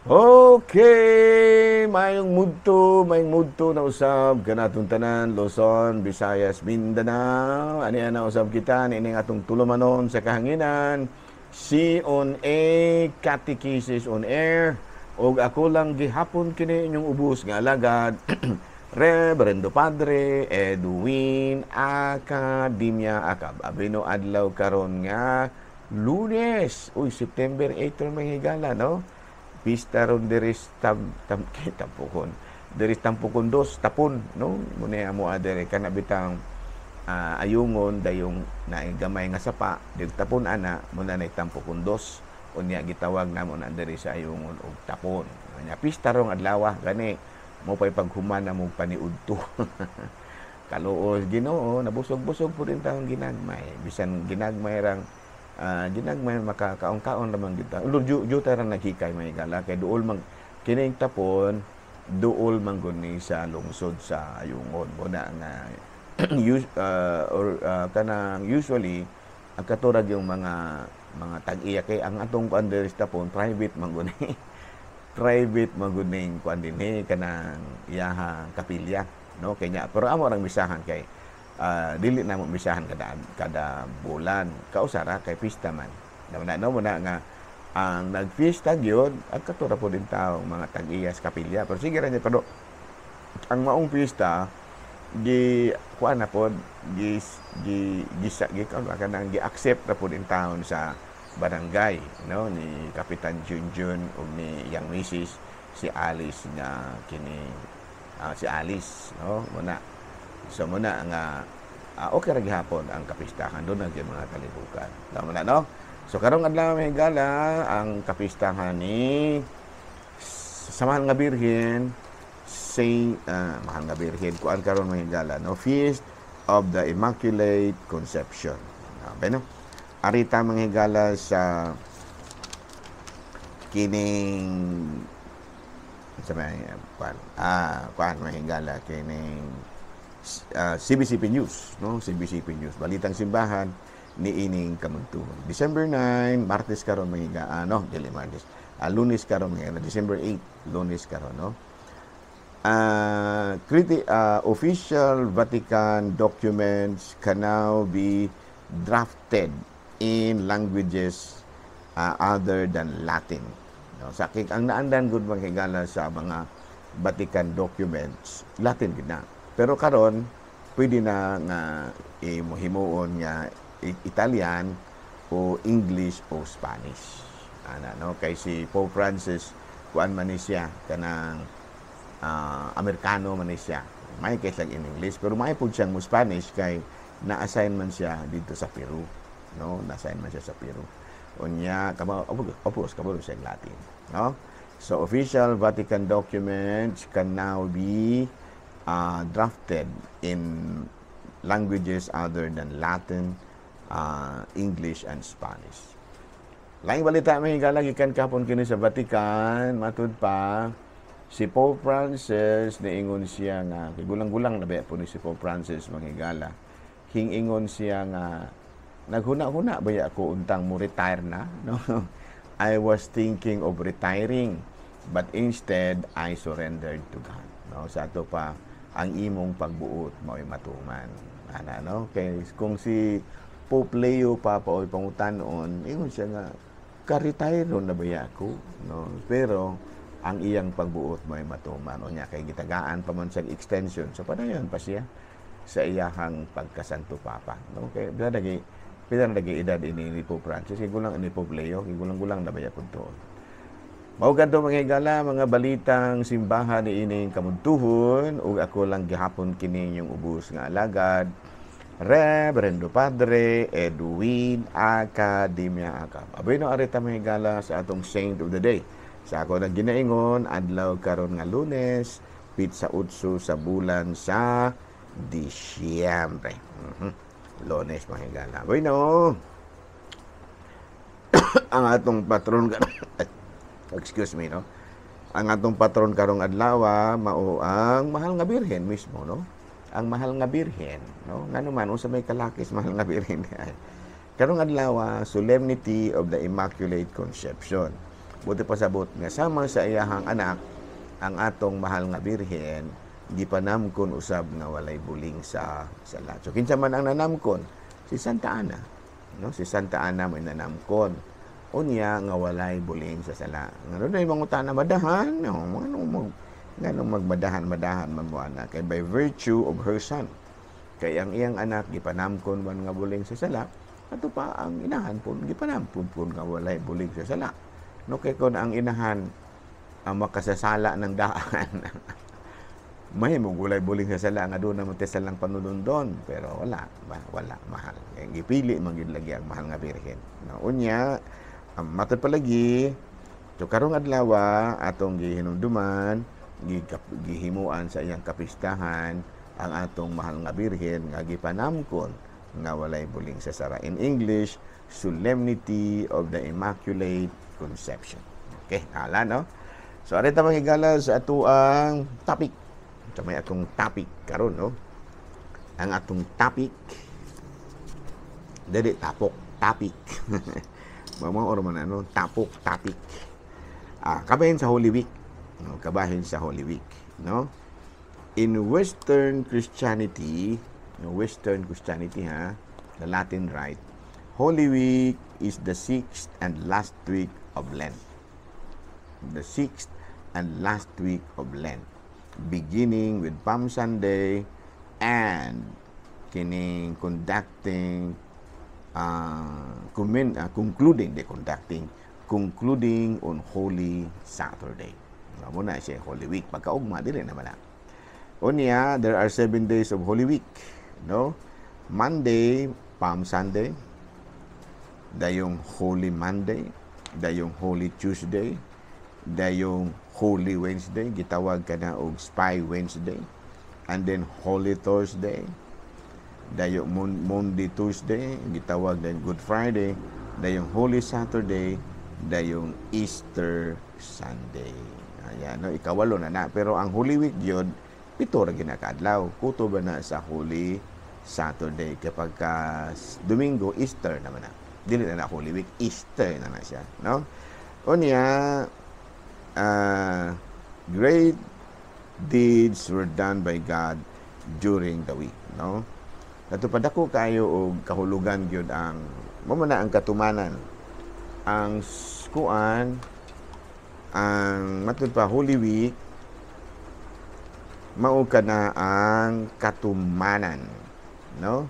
Okay, mayong mudto na usab kanatong tanan, Luzon, Visayas, Mindanao. Ani na usab kita niining atong tulumanon sa kahanginan. C on A Catechesis on Air. Og ako lang gihapon kini inyong ubos nga alagad, Reverendo Padre Edwin Academia Acab. Abino adlaw karon nga Lunes. Uy, September 8 ron, mga higala, no? Pista ron diri tam tam tampukon diri, tampukon dos tapon, no? Muna amo diri kana bitang ayungon dayong naay gamay nga sapa dig tapon ana muna nay tampukon dos. Unya gitawag namo na diri sa ayungon og tapon. Unya pista rong adlaw, gani mo pay paghuman na mo paniudto. Kaluos Ginoo, nabusog-busog pud taong ginagmay, bisan ginagmay rang ginagmay, makakaon-kaon lamang kita. Ulo juta ra naghikay, may gala, kay duol man kining tapon, duol man gud ni sa lungsod sa Ayungon. Mo na nga or kanang usually ang katurag yung mga tag-iya, kay ang atong kuan diri sa tapon, private man gud ni, private man gud ning kuan dinhi, kanang iyahang kapilya, no? Kay nya pero amo rang misahan kay dili na mo misahan kada kada bulan, kausara kay pista man na, no? Muna nga ang nagfiesta gyud ang katura po din tao mga tag-iya sa kapilya, pero sige ra niya. Pero ang maong pista gi kuan na pod, gi gi gi, gi, kanang gi-accept na pod in town sa barangay, no, ni Kapitan Junjun ug ni iyang misis si Alice nga kini si Alice, no? Muna so muna nga okay ra gihapon ang kapistahan doon ang mga kalibukan. Tama na, no? So karong adlaw, may gala, ang kapistahan ni sa Mahal nga Birhen, Saint Mahal nga Birhen kuan karon, mga higala, no? Feast of the Immaculate Conception. Okay, no? Arita, mga higala, sa kining sa may kuan kuan, mga higala, kining CBCP News, no? CBCP News, Balitang Simbahan niining kamuntuhon. December 9, Martes karon, mga higala, no, dili Martes. Lunes karon, mga higala, December 8, Lunes karon, no? Official Vatican documents can now be drafted in languages other than Latin. No, sa ang naandan gud, mga higala, sa mga Vatican documents, Latin gid na. Pero karon pwede na nga himuon nga Italian o English o Spanish. Ana, no? Kay si Pope Francis, kuan man ni siya, kanang Amerikano man ni siya. May kay in English pero may pud siyang mo Spanish kay na-assign man siya dito sa Peru. No, na-assign man siya sa Peru. Unya kamo of kabalo siya Latin, no? So official Vatican documents can now be drafted in languages other than Latin, English and Spanish. Laing balita, may higala, gikan kahapon kini sa Vatican, matud pa si Pope Francis niingon siya nga gulang-gulang na ba po ni si Pope Francis, mga higala. Hingingon siya nga naghuna-huna ba ako untang mo retire na, no? I was thinking of retiring, but instead I surrendered to God, no? Sa ato pa ang imong pagbuot mao'y matuman ana, no? Kay kung si Pope Leo pa pa pangutan-on, ingon siya nga ka-retire na ba ako, no? Pero ang iyang pagbuot mao'y matuman. Unya kay gitagaan pa man sa extension, so padayon pa siya sa iyahang pagkasanto papa, no? Kay pila lagi, pila na lagi edad ini ni Pope Francis, kay gulang ini Pope Leo, kay gulang-gulang na ba pud tuon. Mao kadto, mga higala, mga balitang simbahan ni ining kamuntuhon, ug ako lang gihapon kini inyong ubos nga alagad, Reverendo Padre Edwin Academia Acab. Aboy no, arita, mga higala, sa atong Saint of the Day. Sa ako nang ginaingon, adlaw karon nga Lunes, pitsa utso sa bulan sa Disyembre. Lunes, mga higala. Bueno, ang atong patron, excuse me, no? Ang atong patron karong adlaw mao ang Mahal nga Birhen mismo, no? Ang Mahal nga Birhen, no? Ngano man, unsa may kalakis Mahal nga Birhen? Karong adlaw, Solemnity of the Immaculate Conception. Buot ipasabot nga sama sa iyahang anak, ang atong mahal nga Birhen gipanamkon usab nga walay buling sa sala. So kinsa man ang nanamkon? Si Santa Ana. No, si Santa Ana may nanamkon. Unya nga walay buling sa sala. Ngano na mangutana madahan, no, ngano mag nganong magmadahan-madahan man mo ana? Kay by virtue of her son. Kay ang iyang anak gipanamkon man nga buling sa sala, ato pa ang inahan pun gipanampon pun nga walay buling sa sala. No, kay kon ang inahan ang makasasala ng daan, mahimong walay buling sa sala nga doon naman lang panunundon, pero wala ba, wala mahal kay gipili man gyud lagi ang mahal nga Birhen, no? Unya matod palagi, so karong adlaw atong gihinumduman, gihimuan sa iyang kapistahan ang atong mahal nga Birhen nga gipanamkon nga walay buling sa sala. In English, Solemnity of the Immaculate Conception. Okay, hala, no? So ari ta manghigala sa atoang topic. So may atong topic karon, no? Ang atong topic, dili tapok, topic. Mao or man ano, tapok, topic. Kabahin sa Holy Week. No, kabahin sa Holy Week, no? In Western Christianity, no, Western Christianity ha, the Latin Rite, Holy Week is the sixth and last week of Lent. The sixth and last week of Lent, beginning with Palm Sunday and kining conducting concluding the conducting concluding on Holy Saturday. Mao na siya Holy Week. Pagkaugma, dili naman na. Unya, there are 7 days of Holy Week. No? Monday, Palm Sunday, dayong Holy Monday, dayong Holy Tuesday, dayong Holy Wednesday, gitawag ka na og Spy Wednesday, and then Holy Thursday, dayong Maundy Tuesday, gitawag din Good Friday, dayong Holy Saturday, dayong Easter Sunday. Ayan, no, ikawalo na na. Pero ang Holy Week yun, 7 ra ginakaadlaw. Kutob na sa Holy Saturday. Kapag ka Domingo, Easter naman na. Dili na na Holy Week, Easter na na siya. No? Unya, great deeds were done by God during the week. No? Kato padako kayo og kahulugan gyud ang mao na ang katumanan ang kuan, ang matud pa Holy Week mao ka na ang katumanan, no?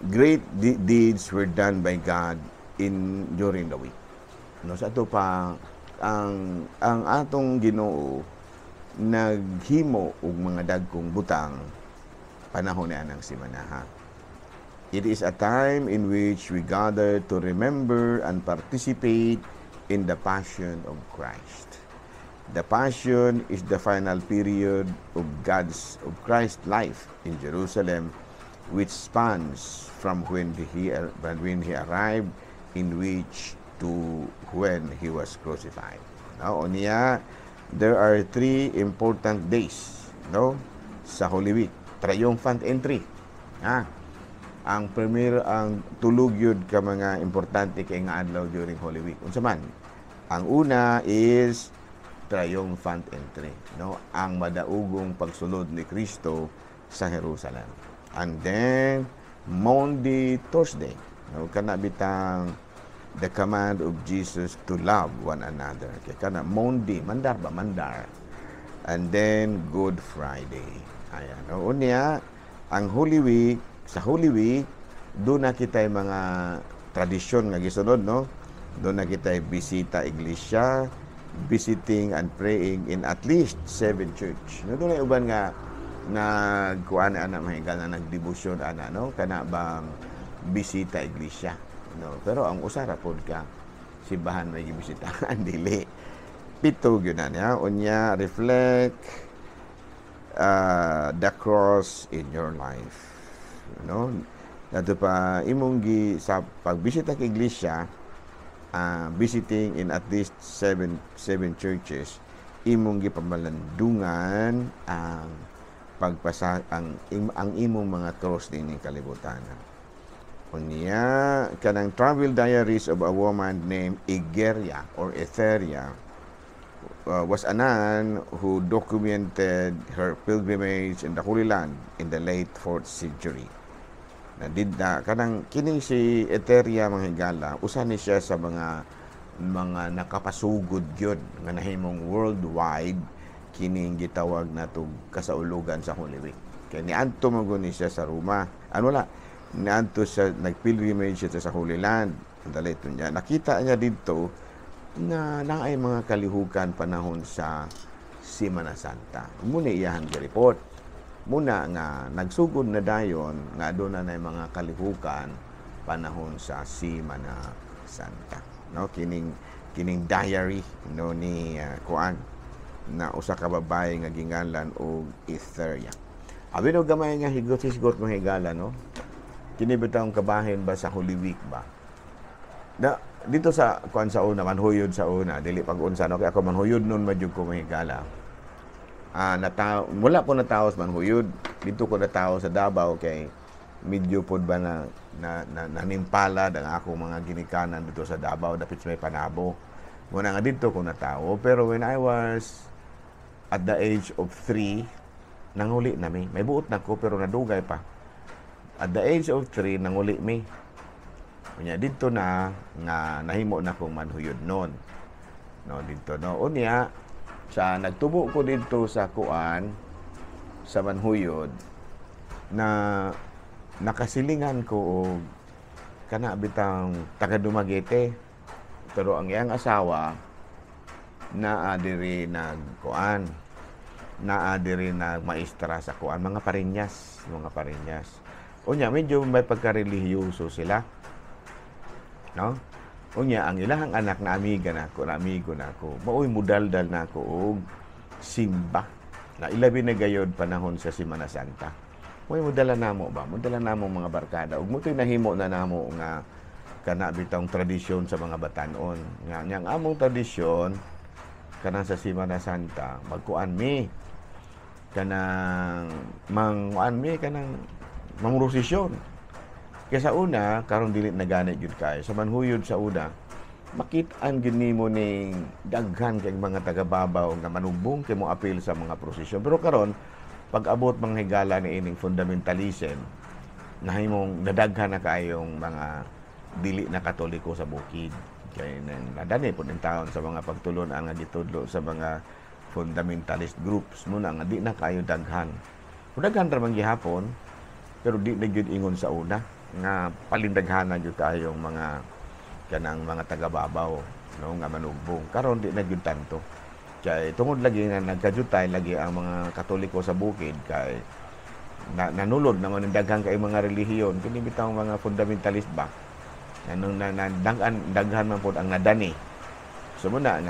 Great deeds were done by God in during the week, no? Sa ato pa ang atong Ginoo naghimo og mga dagkong butang panahon niya ng simanaha. It is a time in which we gather to remember and participate in the passion of Christ. The passion is the final period of Christ's life in Jerusalem, which spans from when he arrived in which to when he was crucified. Now, unya, there are three important days, no, sa Holy Week. Triumphant entry. Ha? Ang premier, ang tulo gyud ka mga importante kay nga adlaw during Holy Week. Unsa man? Ang una is triumphant entry, no? Ang madaugong pagsulod ni Kristo sa Jerusalem. And then Maundy Thursday, no? Kana bitang the command of Jesus to love one another. Kay kana Maundy, mandar ba, mandar. And then Good Friday. Ayan. No, unya, ang Holy Week, sa Holy Week, doon na kita mga tradisyon nga gisunod, no? Doon na kita bisita iglesia, visiting and praying in at least seven church. No, doon na uban nga nagkuan ana, mahigal na nagdebosyon ana, no, kana bang bisita iglesia, no? Pero ang usa ra pod ka simbahan may gibisitahan, dili 7 gyud na niya. Unya, reflect the cross in your life, no? Dato pa imong gi sa pagbisita kay iglesia, visiting in at least seven churches, imong gipamalandungan ang pagpasa ang imong mga cross dinhi kalibutan. Unya, kanang travel diaries of a woman named Egeria or Etheria was a nun who documented her pilgrimage in the Holy Land in the late 4th century. Na did na kanang kining si Etheria, mga higala, usa ni siya sa mga nakapasugod gyud nga nahimong worldwide kining gitawag natog kasaulugan sa Holy Week. Kay niadto man gud ni siya sa Roma. Ano, wala, niadto siya, nagpilgrimage siya sa Holy Land. Dali niya. Nakita niya didto nga naay mga kalihukan panahon sa Semana Santa. Muna iyahan report. Muna nga nagsugod na dayon nga doon na mga kalihukan panahon sa Semana Santa. No, kining kining diary, no, ni kuan na usa ka babae nga gingalan og Etheria. Abi no gamay nga higot-hisgot, mga higala, no. Kini bitawng kabahin ba sa Holy Week ba? Na dito sa kuan sa una, manhuyod sa una, dili pag unsa, no, kay ako manhuyod nun man jud ko, mga higala. Ah, nata wala ko nataos manhuyod. Dito ko natawo sa Davao kay medyo pod ba na nanimpalad ang akong mga ginikanan dito sa Davao, dapit sa may Panabo. Muna nga dito ko natawo, pero when I was at the age of 3, nanguli na mi. May buot na ko pero nadugay pa. At the age of 3, nanguli mi. Unya dito na nga nahimo na kong manhuyod noon. No, dito, no. Unya sa nagtubo ko dito sa kuan sa manhuyod na nakasilingan ko og kana bitang taga Dumaguete, pero ang iyang asawa naa diri nagkuan, naa diri nagmaestra sa kuan, mga Pariñas, mga Pariñas. Unya medyo may pagkarelihiyoso sila, no. Unya ang ilahang anak na amiga nako, na amigo nako, maoy mudaldal nako og simba na ilabi na gayod panahon sa Semana Santa. Mo'y modala namo ba, modala namo mga barkada ug motoy nahimo na namo nga kana bitawng tradisyon sa mga batanon nga nya ang among tradisyon kanang sa Semana Santa, magkuan mi, kanang mangkuan mi, kanang mamrosesyon. Kay sa una, karon dili na gani gyud kayo, sa manhuyod sa una, makit-an gyud nimo ning daghan kay mga taga-babaw nga manubong kay mo apil sa mga prosesyon. Pero karon, pag-abot, mga higala, ni ining fundamentalism, nahimong nadaghan na kaayong mga dili na Katoliko sa bukid kay nadani pud taon sa mga pagtulon-an nga gitudlo sa mga fundamentalist groups mo na nga di na kayo daghan. Kung daghan ra man gihapon, pero di na gyud ingon sa una nga palindaghanan gyud kayong mga kanang mga taga-babaw, no, nga manugbong. Karon di na gyud tanto kay tungod lagi nga nagkajutay lagi ang mga Katoliko sa bukid kay na, nanulod naman ang daghan kay mga relihiyon kini bitawng mga fundamentalist ba, nanong na, daghan daghan man pod ang nadani. So muna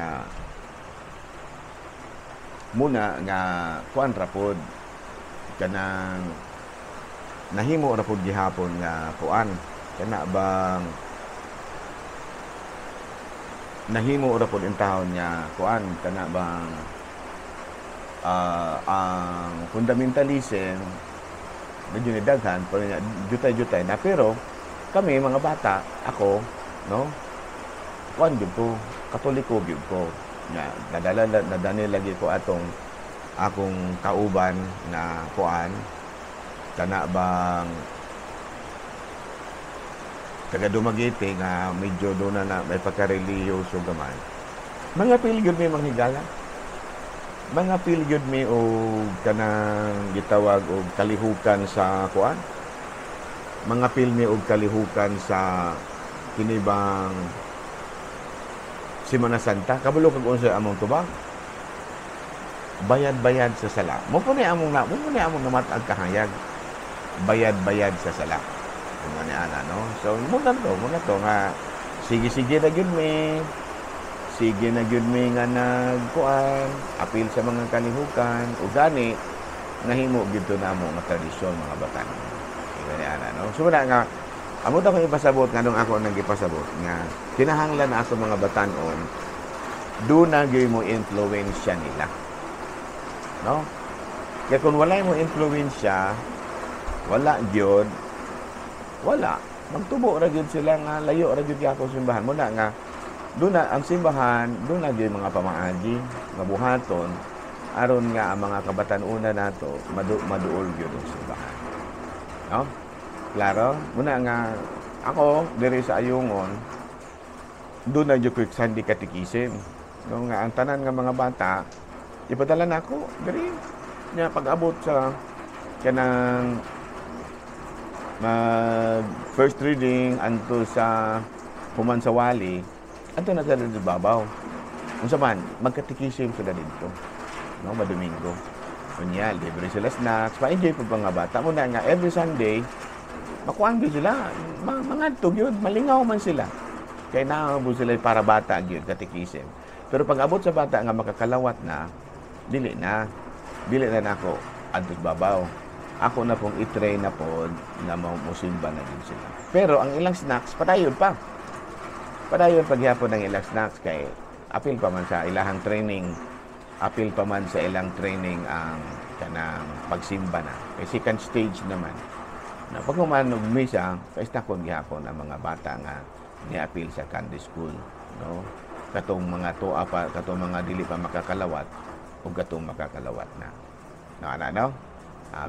nga kuan ra pod, kanang nahimo ra pod gihapon nga kuan, kana bang nahimo ra pod intawon nga kuan, kana bang ang fundamentalism medyo ni daghan pero jutay-jutay na. Pero kami mga bata, ako, no, kuan gyud ko, Katoliko gyud ko nga nadala, nadani lagi ko atong akong kauban na kuan, kana bang taga Dumaguete nga medyo doon na, na may pagka-relihiyoso gamay. Mga apil gyud mi, mga higala. Mga apil gyud mi og kanang gitawag og kalihukan sa kuan. Mga apil mi og kalihukan sa kini bang Semana Santa. Kabalo kag unsa among tubag? Bayad-bayad sa sala. Mo po ni among namat-ag kahayag. Bayad-bayad sa sala. Ano ni ana, no? So muna to nga sige-sige na gyud mi. Sige na gyud mi nga nagkuan, apil sa mga kalihukan ug gani nahimo gyud to namo nga tradisyon, mga batan. Ingon ni ana, no? So wala nga amo ta akong ipasabot nganong ako nang gipasabot nga kinahanglan na ato mga batanon do na gyud mo influensya nila. No? Kaya kung wala mo influensya, wala gyud, wala. Magtubo ra gyud sila nga layo ra gyud gyapon simbahan. Muna nga doon na ang simbahan, doon na gyud mga pamaagi nga buhaton aron nga ang mga kabatan-una nato maduol gyud ang simbahan. No? Klaro? Muna nga ako diri sa Ayungon, doon na gyud Sunday Catechism. No, nga ang tanan nga mga bata ipadala nako diri nya pag-abot sa kanang mag first reading anto sa human sa wali, anto na sa babaw. Unsa man magkatikisim sila didto, no, madomingo. Unya libre sila snacks, pa-enjoy pa mga bata mo na nga every Sunday makuan gyud sila, mangadto gyud, malingaw man sila kay naabot sila para bata gyud katikisim. Pero pag abot sa bata nga makakalawat na, dili na nako adto babaw. Ako na pong i-train na pod na musimba na din sila. Pero ang ilang snacks padayon pa. Padayon paghapon ang ilang snacks kay apil pa man sa ilahang training, apil pa man sa ilang training ang kanang pagsimba na. Kay second stage naman. Na pag human og misa, kay snackom gihapon ang mga bata nga niapil sa Sunday school, no? Katong mga tuwa pa, katong mga dili pa makakalawat ug katong makakalawat na. No, ana, no?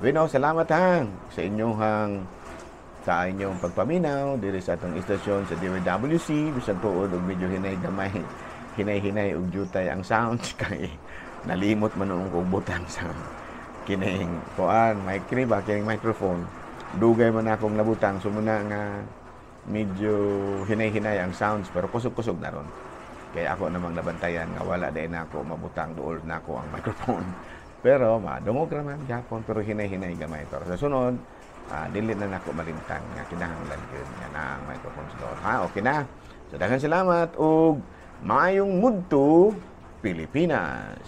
Bino, salamat ha sa inyong pagpaminaw diri sa atong istasyon sa DWC. Bisan tuod og medyo hinay gamay, hinay-hinay og jutay ang sound kay nalimot man noong kong butang sa kining kuan mic, kini ba, kining microphone. Dugay man akong nabutang, so muna nga medyo hinay-hinay ang sounds, pero kusog-kusog na ron kaya ako namang nabantayan nga wala dahil na ako mabutang duol na ako ang microphone, pero madungog raman gyapon, pero hinay-hinay gamay. Pero sa sunod, dili na nako malimtan nga kinahanglan gyud nga na ang microphone sa doon. Ha, okay na. So daghang salamat ug maayong mudto, Pilipinas.